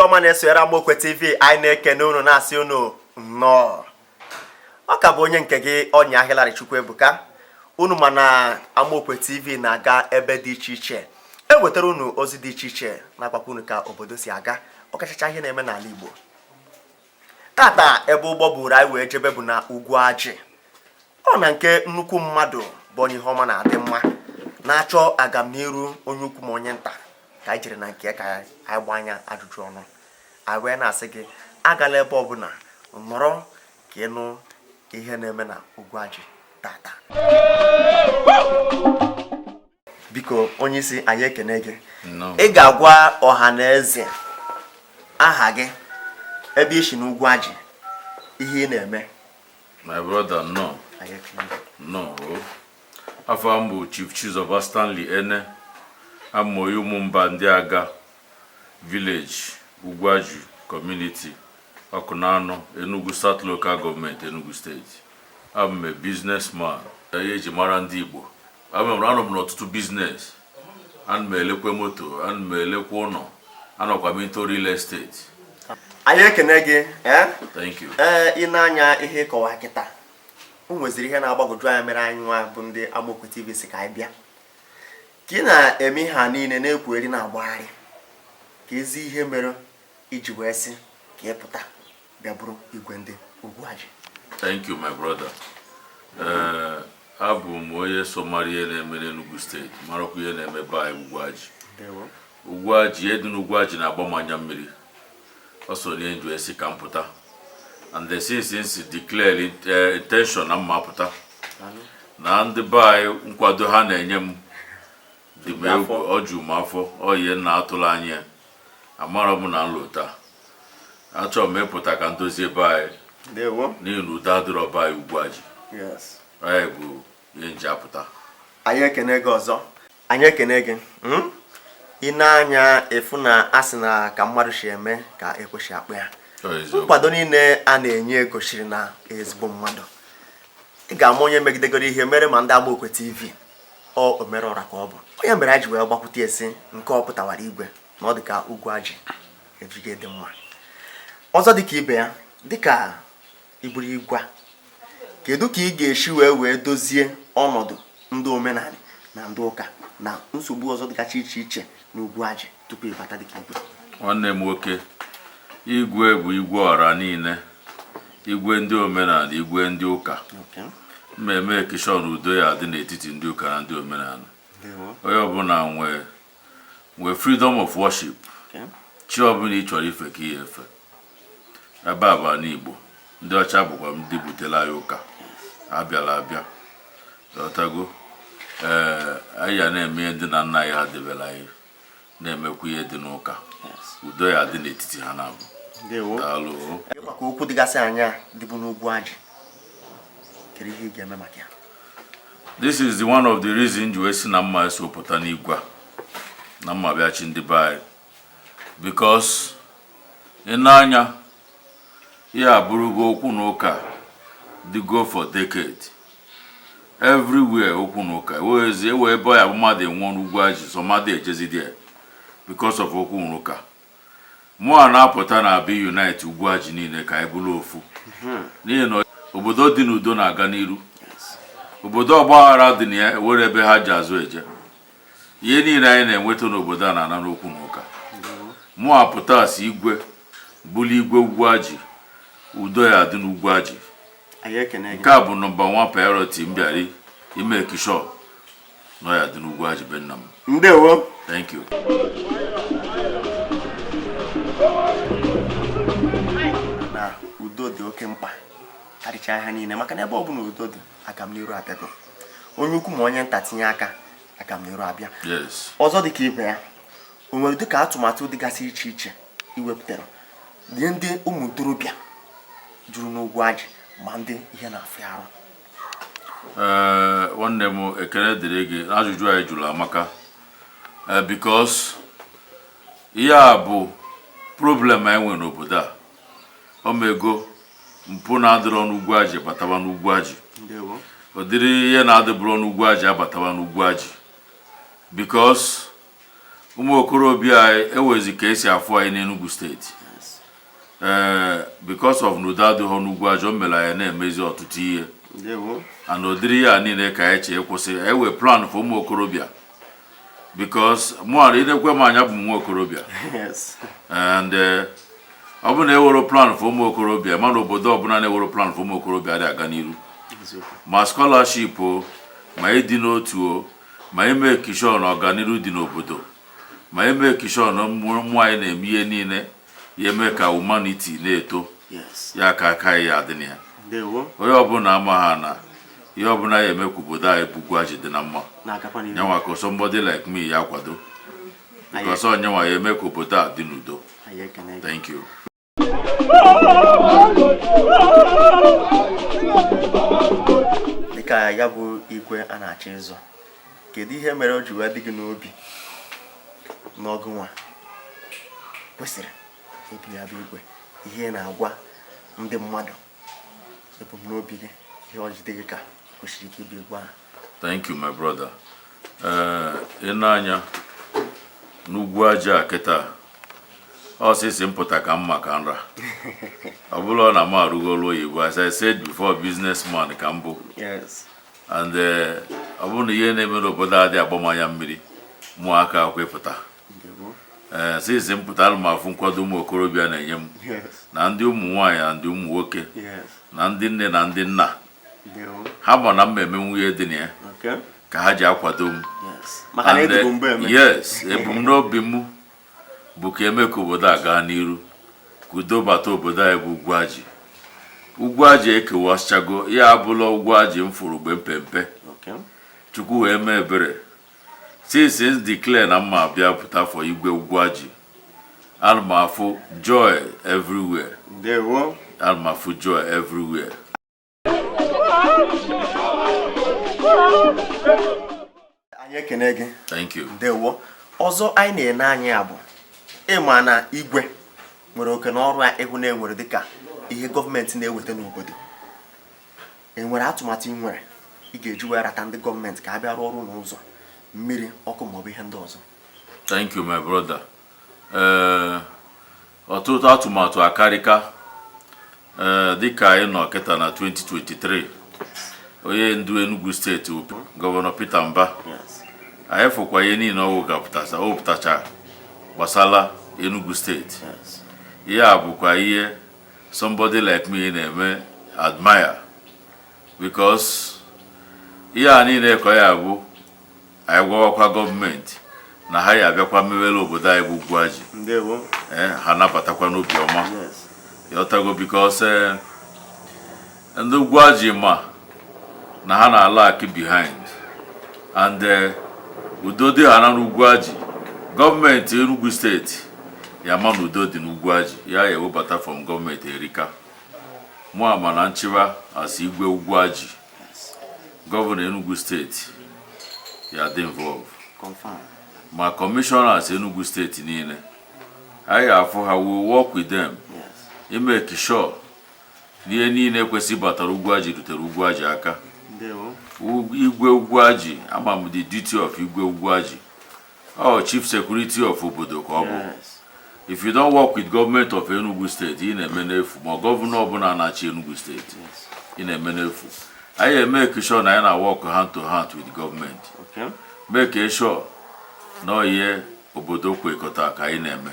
Ọma na-esonyere Amaokwe TV, anyị na-ekene unu, na-asị unu nnọọ. Ọ ka bụ onye nke gị, Ọnya Hillary Chukwuebuka. Unu ma na Amaokwe TV na-aga ebe dị iche iche ewetara unu ozi dị iche iche, na-agwakwa unu ka obodo si aga, ọkachacha ihe na-eme n'ala Igbo. Tata, ebe ụgbọ buru anyị wee jebe bụ na Ugwuaji, ọ na nke nnukwu mmadụ bụ onye ihe ọma na-adị mma, na-achọ agamniru onye ukwu ma onye nta, ka anyị jere na nke ya ka anyị gbaa anya ajụjụ ọnụ. Anyị wee na-asị gị agala ebe ọbụla, nọrọ ka ịnụ ihe na-eme na Ugwuaji tata. Biko, onye isi anyị, ekene gị. Ị ga-agwa ọha na eze aha gị, ebe i si n'Ugwuaji, ihe ị na-eme. My brother, nnọọ nnọọ o. Afa m bụ Chief Chizoba Stanley Ene Amoyi, Ụmụmba ndị Aga Village, Ugwuaji Community, Ọkụnanọ, Enugu South Local Government, Enugu State. Abụ m a businessman. Ihe eji mara ndị Igbo, anọ m n'ọtụtụ business. Ana m elekwe moto, ana m elekwe ụlọ, anọkwa m into real estate. Anyị ekene gị, eh? Thank you. Ee, ị na-anya ihe ịkọwa kịta, o nweziri ihe na-agbagwoju anya mere anyị nwa bụ ndị Amaokwe TV si ka anyị bịa. Ka ị na-eme ihe a niile, na-ekwugheri, na-agbagharị, ka ezi ihe mere iji wee sị ka ị pụta bịa bụrụ igwe ndị Ugwuaji? Thank you, my brother. Ee, abụ m onye so mara ihe na-eme n'Enugu Steeti, marakwa ihe na-eme be anyị, Ugwuaji. Ugwuaji, ihe dị n'Ugwuaji na-agba m anya mmiri. Ọ so n'ihe nju esi ka m pụta, and the since nsi declare intention na mma apụta, na ndị be anyị, nkwado ha na-enye m dị m egwu, ọ ju m afọ. Ọ ihe nna atụrụ anya, amara m na nlota. Achọrọ m ịpụta ka m dozie be anyị n'ihi na udo adịrọ be anyị, Ugwuaji. Anyị bụ ihe nji apụta. Anyị ekene gị ọzọ, anyị ekene gị. Ị na-anya efu na a sị na ka mmadụ si eme ka ekwesị akpụ ya. Ọ eziokwu. Nkwado niile a na-enye gosiri na ezigbo mmadụ ị ga-ama onye megidegoro ihe mere ma ndị Amaokwe TV ọ omere ọra ka ọ bụ onye mere anyị ji wee gbakwute esi nke ọ pụtawara igwe na ọ dị ka Ugwuaji ejige dị mma. Ọzọ dịka ibe ya, dịka iburu igwe a, kedu ka ị ga-esi wee dozie ọnọdụ ndị omenala na ndị ụka na nsogbu ọzọ dịgacha iche iche na Ugwuaji tupu ịbata dịka igwe? Nwanne m nwoke, igwe bụ igwe ọra niile, igwe ndị omenala, igwe ndị ụka. Mmemme ekishọn, udo ya dị n'etiti ndị ụka na ndị omenala. Onye ọbụla nwee freedom of worship. Chi ọbụla ị chọrọ ife ka ihe efe. Ebe a bụ ala Igbo. Ndị ọcha bụkwa ndị butere anyị ụka, abịala abịa, ghọtago? Ee, anyị ya na-eme ihe ndị na nna anyị ha debere anyị, na-emekwa ihe dị n'ụka. Udo ya dị n'etiti ha na-abụ. Daalụ o. Maka okwu dịgasị anya dịbụ n'Ugwuaji, kedu ihe ị ga-eme maka ya? This is the one of the reason ji wee si na mma eso pụta n'igwe a, na mma bịachi ndị be anyị, because ị na-anya ihe abụrụgo okwu na ụka dị go for decade. Everywhere okwu na ụka ewezi ewe ebe ya bụ mmadụ enwụọ n'Ugwuaji, so mmadụ ejezi there because of okwu na ụka. Mụ a na-apụta na abịa unite Ugwuaji niile ka anyị bụrụ ofu, n'ihi na obodo dị n'udo na-aga n'iru. Obodo ọgbaghara dị na ya ewere ebe ha ji azụ eje. Ihe niile anyị na-enweta n'obodo a na-ana n'okwu na ụka. Mụ apụta si igwe bụrụ igwe Ugwuaji, udo ya dị n'Ugwuaji. Anyị ekene gị. Nke a bụ number 1 priority m bịara ime kisho nọ ya dị n'Ugwuaji be nna m. Ndewo. Thank you. Na udo dị oke mkpa karịchaa ha niile, maka na ebe ọbụla udo dị, agamniru abịago. Onye ukwu ma onye nta tinye aka, agamniru abịa. Ọzọ dịka ibe ya, o nwere dịka atụmatụ dịgasị iche iche iwepụtara nye ndị ụmụ ntorobịa juru n'Ugwuaji ma ndị ihe na-afịa arụ? Ee, nwanne m, ekele dịrị gị. Ajụjụ anyị jụrụ amaka, ee, because ihe a bụ problem anyị nwere n'obodo a. Omego mpụ na-adịrọ n'Ugwuaji bataba n'Ugwuaji. Ụdịrị ihe na-adịbụrọ n'Ugwuaji abataba n'Ugwuaji, because Ụmụ okorobịa anyị ewezi ka esi afụ anyị n'Enugu Steeti. Ee, because of n'udo adịghị n'Ugwu Ajọ mere anyị na-emezi ọtụtụ ihe. And ụdịrị ya niile ka anyị chee kwụsị. Anyị wee plan for ụmụ okorobịa, because mụ ara idekwe m anya bụ m nwa okorobịa. And ọ bụrụ na ewero plan for ụmụ okorobịa, mana obodo ọbụla na-ewero plan for ụmụ okorobịa adịghị aga n'iru. Ma scholarship o, ma ịdị n'otu o, ma ime kishon ọganiru dị n'obodo, ma ime kishon ụmụ anyị na-eme ihe niile ya eme ka humanity na-eto. Ya ka aka anyị ya adị na ya. Onye ọbụla ama ha na ihe ọbụla ya eme ka obodo anyị bụ Ugwuaji dị na mma. Na-agakwa n'ihu. Nyanwa ka somebody like me ya kwado, because onyenwa ya eme ka obodo a dị n'udo. Anyị ekene gị. Thank you. Dịka ya bụ igwe a na-achọ ịzọ, kedu ihe mere o ji wee dị gị n'obi n'ọgụ nwa kwesịrị ịbụ ya bụ igwe? Ihe ị na-agwa ndị mmadụ, ebumnobi gị, ihe ọ jide gị ka kwesịrị ike ịbụ igwe ahụ? Thank you, my brother. Ee, ị na-anya n'Ugwu Aja a kịta, ọsịsị mpụta ka mma ka nra ọ bụla na m arụgolu oyibo. As I said before, businessman ka m bụ. And ọ bụrụ na ihe na-eme n'obodo a dị agba m anya mmiri, mụ aka akwepụta. Ee, sịsị mpụta, ana m afụ nkwado ụmụ okorobịa na-enye m, na ndị ụmụ nwaanyị na ndị ụmụ nwoke, na ndị nne na ndị nna. Ha ma na m eme nwunye dị na ya ka ha ji akwado m. Maka na And, edubu mgbe eme. Yes, ebumnobi m bụ ka eme ka obodo a gaa n'iru, ka udo bata obodo anyị bụ Ugwuaji. Ugwuaji ekewasịchago ya, abụla Ugwuaji m fụrụ mgbe mpempe. Chukwu wee mee ebere, since m declare na mma abịa pụta for igwe Ugwuaji, ana m afụ joy everywhere. Ana m afụ joy everywhere. Anyị ekene gị. Thank you. Ndewo. Ọzọ anyị na-ene anya bụ ịma na igwe nwere oke n'ọrụ a ịhụ na enwere dịka ihe gọọmenti na-eweta n'obodo. Enwere atụmatụ ị nwere ị ga-eji wee rata ndị gọọmenti ka a bịa rụọ ọrụ n'ụzọ, mmiri, ọkụ maọbụ ihe ndị ọzọ? Thank you, my brother. Ee, ọtụtụ atụmatụ akarịka. Ee, dịka anyị nọ kịta na 2023, onye ndu Enugu Steeti bụ Gọvanọ Peter Mba. Anyị fụkwa ihe niile ọ wepụtacha o wepụtacha gbasara Enugu Steeti. Ihe a bụkwa ihe somebody like me na-eme admire, because ihe a niile ka ya bụ anyị gwawakwa gọọmenti na ha ya abịakwa mewere obodo anyị bụ Ugwuaji. Ee, ha nabatakwa n'obi ọma. Ịghọtago? Because ndị Ugwuaji ma na ha na-alag behind, and udo dị ha na n'Ugwuaji, gọọmenti Enugu Steeti ya ma na udo dị n'Ugwuaji ya ya ewebata from gọọmenti erika. Mụ ama na nchịba as igwe Ugwuaji, gọvanọ Enugu Steeti ya dị involve. Confirm. Ma commissioners Enugu Steeti niile anyị ga-afụ ha, we work with them ime sure n'ihe niile kwesị batara Ugwuaji rutere Ugwuaji aka. Igwe Ugwuaji, ama m the duty of igwe Ugwuaji, ọ chief security of obodo ka ọ bụ. If you don't work with government of Enugu State, ị na-eme n'efu. Ma gọvanọ ọbụla na-achị Enugu Steeti, ị na-eme n'efu. Anyị eme sure na anyị na work hand to hand with government, make sure na ọ ihe obodo kwekọta ka anyị na-eme.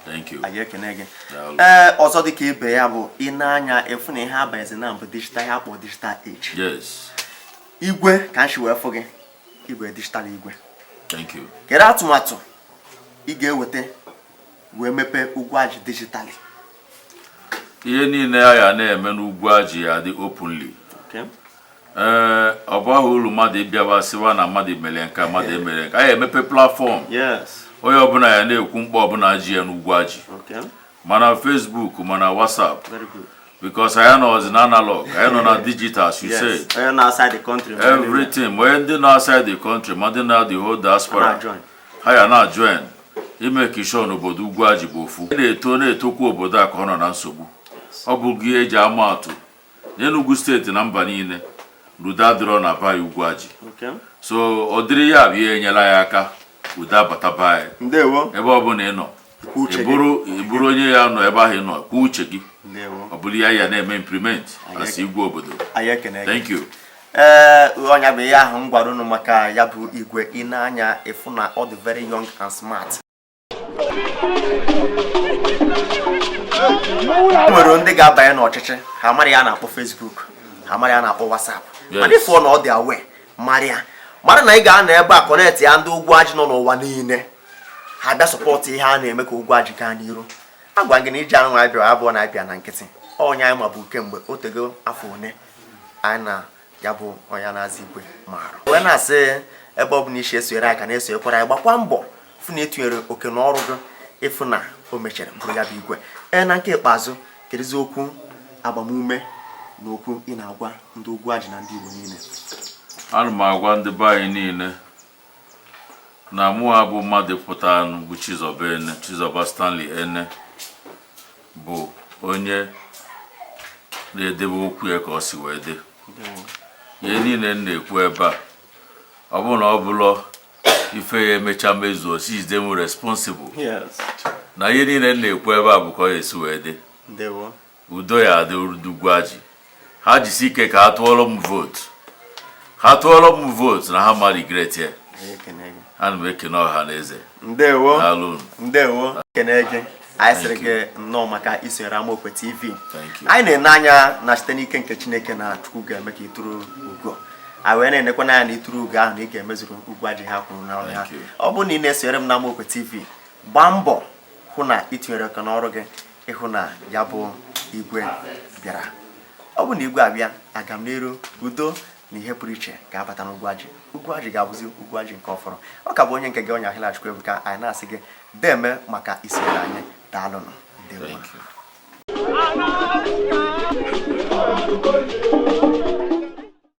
Thank you. Anyị ekene gị. Daalụ. Ee, ọzọ dịka ibe ya bụ ị na-anya efu na ihe abanyezi na mbụ digital, ihe akpọ digital age. Igwe ka m si wee fụ gị, igwe digital igwe. Thank you. Kedu atụmatụ ị ga-eweta wee mepee Ugwuaji digitally? Ihe niile a ya na-eme n'Ugwuaji ya dị openly. Ee, ọ baghị uru mmadụ ịbịawa sịwa na mmadụ mere nke a, mmadụ emere nke a. Anyị emepe platform, onye ọbụla ya na-ekwu mkpa ọbụla ji ya n'Ugwuaji, mana Facebook, mana WhatsApp. Very good. Because anyị nọzi na analog, anyị nọ na digital, as you said. Onye nọ outside the country. Everything, ma onye ndị nọ outside the country, ma ndị na the whole diaspora, Na-join. ha ya na-join ime ka sure n'obodo Ugwuaji bụ ofu na-eto na-etokwa. Obodo a ka ọ nọ na nsogbu, ọ bụ gị eji ama atụ n'Enugu Steeti na mba niile n'udo adịrọ na be anyị Ugwuaji. So ọ dịrị ya bụ ihe enyela ya aka. Udo abata be anyị. Ndewo. Ebe ọ bụla ị nọ, Kwuo uche ị gị. bụrụ onye ya nọ ebe ahụ ị nọ, kwuo uche gị. Ndewo. Ọ bụrụ ya ya na-eme implement as igwe obodo. Anyị ekene gị. Thank you. Ee, ọnya bụ ihe ahụ m gwara unu maka ya bụ igwe. Ị na-anya ịfụ na ọ dị very young and smart. E nwere ndị ga-abanye n'ọchịchị, ha mara ya na-akpọ Facebook, ha mara ya na-akpọ WhatsApp, mana ịfụ na ọ dị aware, mara ya, mara na ị ga-anọ ebe a connect ya ndị Ugwuaji nọ n'ụwa niile, ha bịa support ihe a na-eme ka Ugwuaji gaa n'iru. Agwa gị na ije ahụ anyị bịara abụọ na abịa na nkịtị. Onye anyị ma bụ kemgbe o tego afọ one anyị na ya bụ onye na-aza igwe maara wee na-asị ebe ọ bụla isi esonyere anyị ka na-esonyekwara anyị, gbakwa mbọ fụ na etinyere oke n'ọrụ gị ịfụ na o mechara bụrụ ya bụ igwe. Ee, na nke ikpeazụ, kedụzi okwu agbamume na okwu ị na-agwa ndị Ugwuaji na ndị Igbo niile? Ana m agwa ndị be anyị niile na mụa bụ mmadụ pụta anụ bụ Chizoba Ene, Chizoba Stanley Ene, bụ onye na-edebe okwu ya ka ọ si wee dị. Ihe niile m na-ekwu ebe a, ọ bụrụ na ọ bụlọ ife ya emecha mezuo, si jide m responsible na ihe niile m na-ekwu ebe a bụ ka ọ ga-esi wee dị. Ndewo. Udo ya adị ndị Ugwuaji. Ha jisi ike ka ha tụọrọ m vootu, ha tụọrọ m vootu na ha ma regret ya. Anyị ekene gị. Ana m ekene ọha na eze. Ndewo. Daalụ. Ndewo, kene gị. Anyị sịrị Thank gị nnọọ maka isonyere Amaokwe TV. Thank you. Anyị na-ene anya na site n'ike nke Chineke na Chukwu ga-eme ka ịtụrụ ugo. Anyị wee na-enekwa n'anya na ịtụrụ ugo ahụ na ị ga-emezuru Ugwuaji ha kwuru na ọrụ ha. Thank you. Ọ bụrụ na ị na-esonyere m na Amaokwe TV, gbaa mbọ hụ na ị tinyere aka n'ọrụ gị ịhụ na ya bụ igwe bịara. Ọ bụ na igwe abịa, aga m n'iru, udo na ihe pụrụ iche ga-abata n'Ugwuaji. Ugwuaji ga-abụzi Ugwuaji nke ọfọrọ. Ọ ka bụ onye nke gị, Ọnya Hilachukwu Ebuka. Anyị na-asị gị deme maka isonyere anyị. Daalụnụ. Ndewo. Thank you.